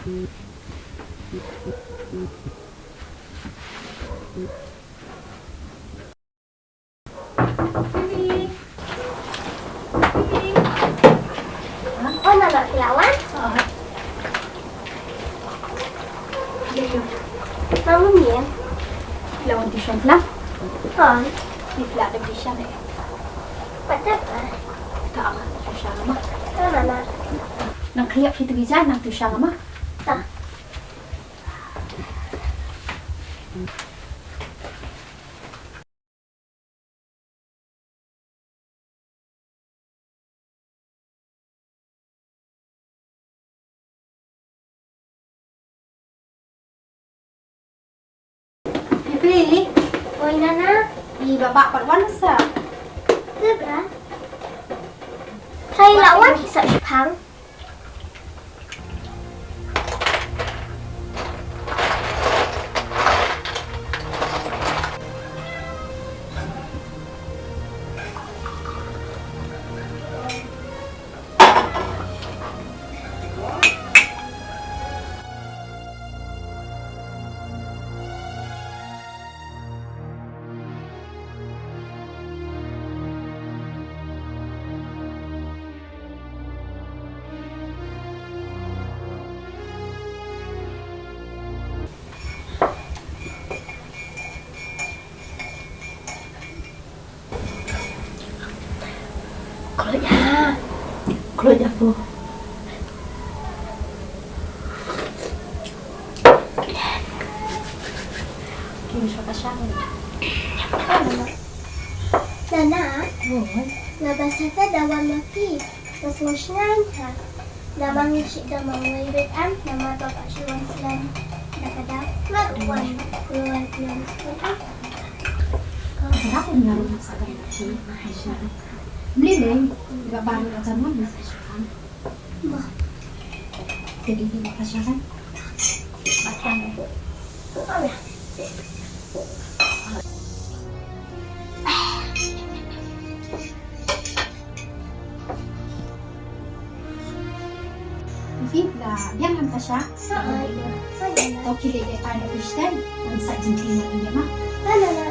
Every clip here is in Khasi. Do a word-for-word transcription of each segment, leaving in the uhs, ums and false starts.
Oh, Nana, phi la wan? Mama, ni em? Phi la wan tuition phi la? Oh. Phi la dep tuition eh? Pat dep ah. Ta ama tuition ama. Ta Nana. Nang khlieh phi tu bija nang tuition ama. Ta. Phi, oi Nana. I baba pat wan sa. Te bra. Thai la wan ki sa shipang. Kloi ya. Kloi ya fu. Nana, nga ba sa da wan ma phi. Nga sngewsynei ha. Namar nga shu da ma wei bad am namar ba ka shu wan slem. Da ka da nga wan wan wan. Ka da ko nga wan sa da shi. Mli leng. Ga ba nga jan wan sa shi. Ma. Te di ni ma ka sha kan. Ba kan. Phi la biang ïa Natasha? Oi. To khie leit ïa ka office te. Ngan sa jingkylli ïa ma. La la la.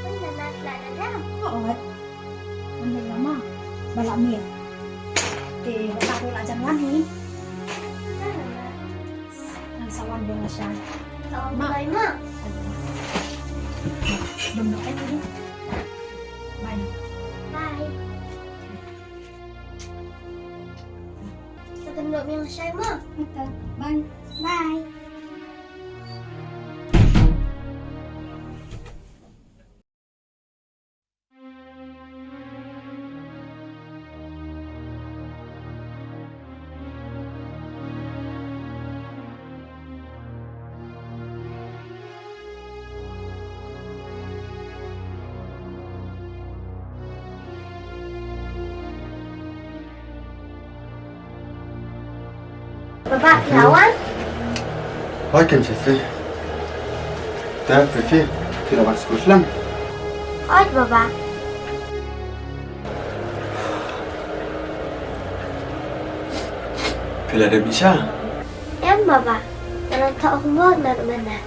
Oi, Nana, la da jam. Oi. Ngan leit lama. Ba la miet. Te, ba ka la jan wan hi. Nana. Ngan sa wan biang la sha. Sa wan biang ma. Dum dum ai ni. Bye. Bye. Sa kan dok biang la sha ma. Bye. Bye. Baba, phi la wan? Hooid, Fifi. Te, Fifi, phi la wan skul shlem? Hooid, Baba. Phi la dep mih sha? Em, Baba. Nga la thoh homework naduh mynne.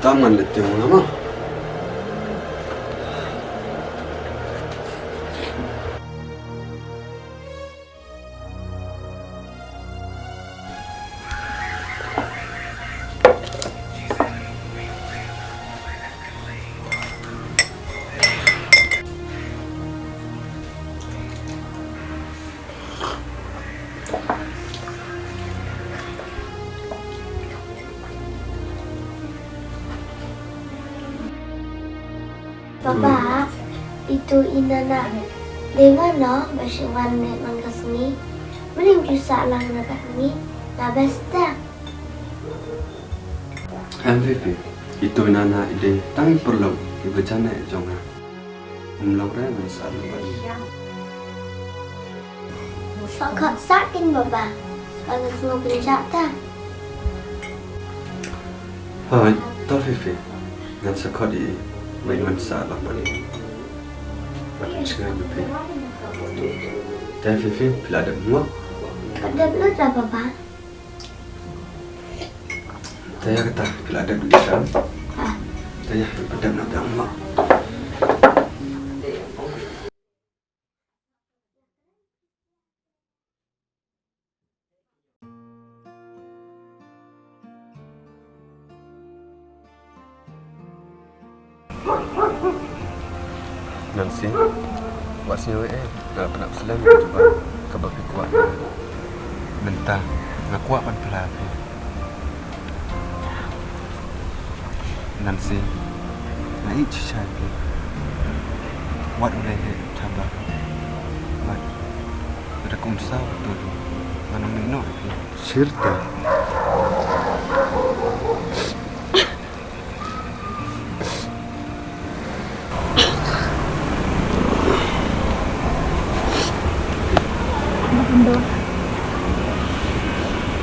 Tang man leit teng ma. Papa, itu i Nana. Dei mano ba shu wan ne man ka sngi. Mending ju sah lang na ka sngi. Na best da. Em Fifi, itu i Nana i dei tang i paralok iba jan eh jong nga. Ym long re ban sah lang bad i. Sah khot sah kin baba. Ba nga sngewbha pynjah ta. Hooid, to Fifi. Ngan sa khot ïa i. Bad ngan sah lang bad i. Bad ngan sngewbha phi. Te Fifi, phi la dep mo? Ka dep lut da baba. Te ïa kata, phi la dep dih tam? Ah. Te ïa, phi la dep na dang ma. Nancy, wat sngew eh, nga la pynap slem ïa kaba, kaba phi kwah. Mynta nga kwah ban phla phi. Nancy, nga ïeit shisha ïa phi. Wat u lei heh thaba. Wat. Lada kum saw tu, ngan ym leit noh ïa phi. Shirta.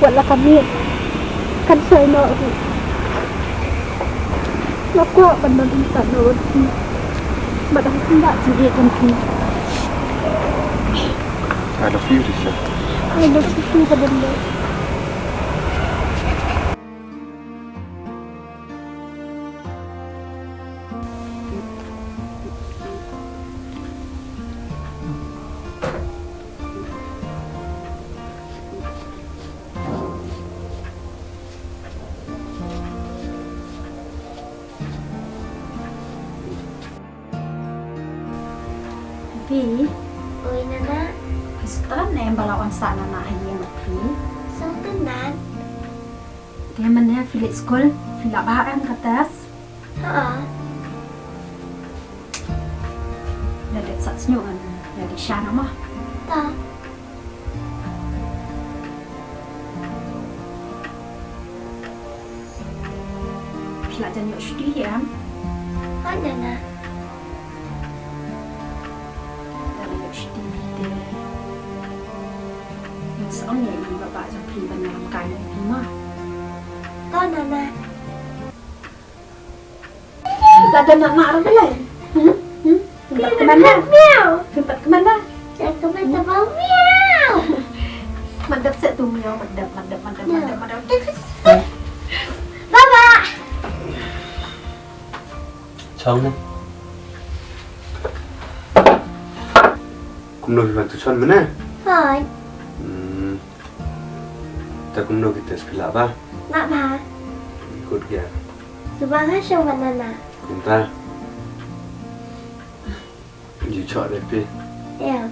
Wat la ka miet kan shai noh ruh. Nga kwah ban don ryngkat bad phi. Bad ha sien ba jingïeit jong phi. I love you, Risha. I love you too, Badando. Phi. Oi, Nana. Phi sngewtynnat ne em ba la wan sah Nana ha ïing phi? Sngewtynnat. Te mynne phi leit skul, phi la bah em ka test? Ha. La dep sat sñiuh em, la dep sha na ma. Ta. Phi la jan ïoh shuti hi em? Hooid Nana. Lada la ïoh shuti te ngan sa ong ïa i baba jong phi ban ïalam kai ïa phi ma. To Nana. Lada nak nak ruh balei? Hmm? Hmm? Phi pat kemana? Miau. Phi pat kemana? Jan kemana bau miau. Madep seh tu miau, madep, madep, madep, madep, madep. Baba. Chong ne. Kumno phi wan tuition mynne? Hooid. Hmm. Te kumno ki test phi lah ba? Lah ba. Good girl. Suba nga shong bad Nana. Kumta. Ju shoh leh phi. Ïa.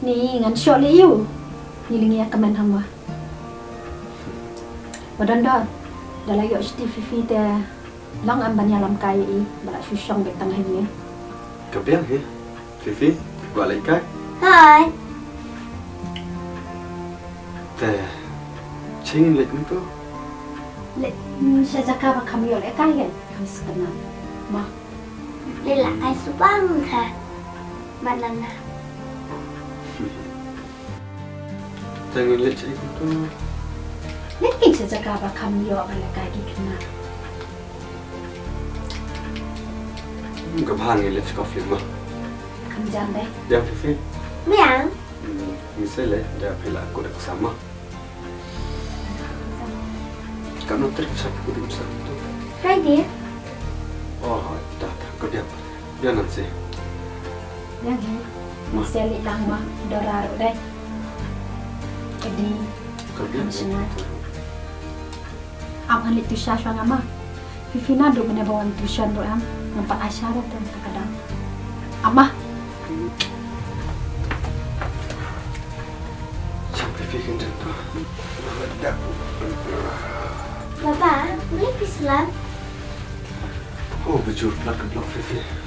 Ni ngan shoh leh ïa u. Ni lyngngoh ïa ka men hangwa. Ba don dor. Da la ïoh shuti Fifi te long em ban ïalam kai ïa i ba la shu shong beit tang ha ïing. Ka biang hi. Fifi, kwah leit kai? Hooid. Te, shin leit kumto? Leit, mm, sha jaka ba kham ïoh lehkai hi, kham sngewtynnat. Ma. Leit lehkai suba ka. Banana. Te ngin leit shaei kumto? Leit kein sha jaka ba kham ïoh ban lehkai ki khynnah. Hmm, ka bha, ngin leit sha ka film ma. Kham jan dei. Biang Fifi? Biang. Hmm, ngin sa leit, da phi lah kut da ka sam ma. Katno tarik sha phi kut da ka sam to? Friday. Nancy. Ïa hi. Masi leh lang ma, dora ruh dei. Ka dei. Ka dei. Am sngewbha. Am, ngan leit tuition shuwa nga ma. Fifi naduh mynne ba wan tuition ruh em. Ngam pat ai shuwa ruh te mynta ka daw. Am ma. Shang Fifi kan jam tu. Papa, boleh phi slap? Oh, bujur plat ka block Fifi.